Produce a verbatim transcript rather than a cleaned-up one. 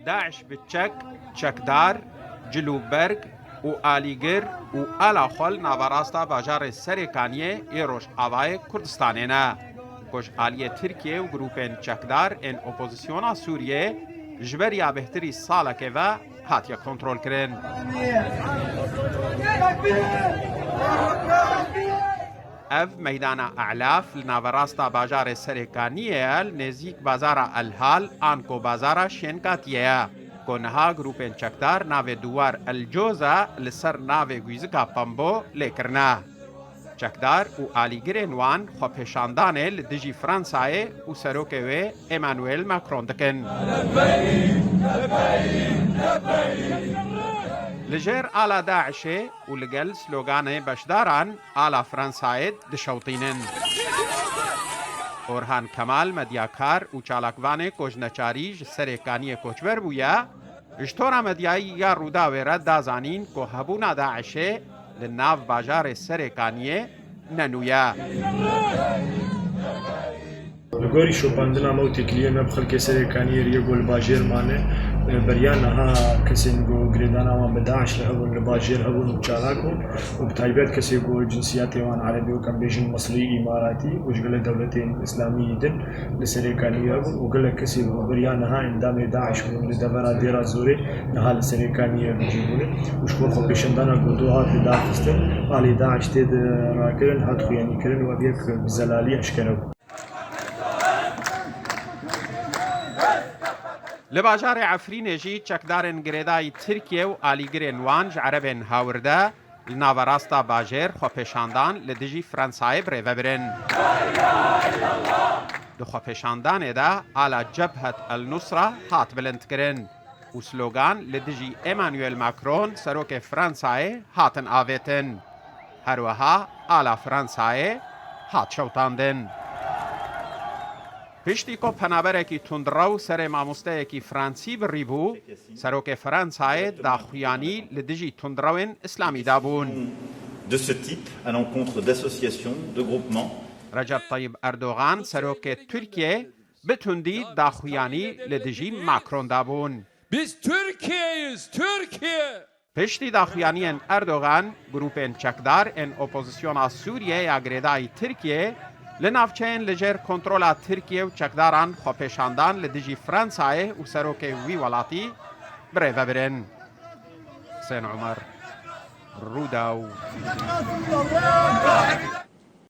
DAIŞ bi çek, çekdar, cilûberg û alîgir û ala xwe li naverasta bajarê Serêkaniyê ê Rojavayê Kurdistanê ne. Ku ji aliyê Tirkiyê û grûpên çekdar ên opozisyona Sûriyê ji ber ya bêhtirî salekê ve hatiye kontrolkirin. Ev meydana Elaf li naverasta bajarê Serêkaniyê ye, li nêzîk bazara Elhal anko bazara Şênkatiyê ye, ku niha grûpên çekdar navê duwar El Coza li ser navê Guyzika Pembo lê kirine. Çekdar û alîgirên wan xwepêşandanê li dijî Fransayê û serokê wê Emmanuel Macron dikin. Li jêr ala DAIŞê û li gel sloganê beşdaran ala Fransayê dişewtînin. Orhan Kemal, medyakar û çalakvanê ku ji neçarî ji Serêkaniyê koçber bûye, ji tora medyayî ya Rûdawê re da zanîn ku hebûna DAIŞê li nav bajarê Serêkaniyê ne nû ye. Li gorî şopandina me û têkiliyê me bi xelkê Serêkaniyê re yê ku li bajêr mane, beriya niha kesên ku girêdana wan bi DAIŞ re hebûn, li bajêr hebûn û çalak bûn û bi taybet kesê ku cinsiyetê wan erebî, wek em bêjin Misrî, Îmaratî û ji gelek dewletên Îslamî yî din li Serêkaniyê hebûn û gelek kesê ku beriya niha endamê DAIŞ bûn li devera Dêra Zorê niha li Serêkaniyê bi cî bûne û ji bo xwepêşandana ku do hat lidarxistin, alî DAIŞ tê de rakirin, hat xuyanîkirin û ev yek bi zelalî eşkere bû. Li bajarê Efrînê jî çekdarên girêdayî Tirkiye û alîgirên wan ji erebên hawirde li naverasta bajêr xwepêşandan li dijî Fransayê birêve birin. Di xwepêşandanê de ala Cebhet El Nusra hat bilindkirin û slogan li dijî Emmanuel Macron, serokê Fransayê, hatin avêtin. Her wiha ala Fransayê hat şewtandin. Piştî ku penaberekî tundrew serê mamosteyekî Fransî birîbû, serokê Fransayê daxuyanî li dijî tundrewên Îslamî dabûn. De ce type, à l'encontre d'associations, de groupements. Recep Tayyip Erdogan, serokê Tirkiyê, bi tundî daxuyanî li dijî Macron dabûn. Biz Türkiye'yiz, Türkiye! Piştî daxuyaniyên Erdogan, grûpên çekdar ên opozisyona Sûriyê ya girêdayî Tirkiyê li navçeyên li jêr kontrola Tirkiyê û çekdaran xwepêşandan li dijî Fransayê û serokê wî welatî birêve birin. Husên Omer, Rûdaw.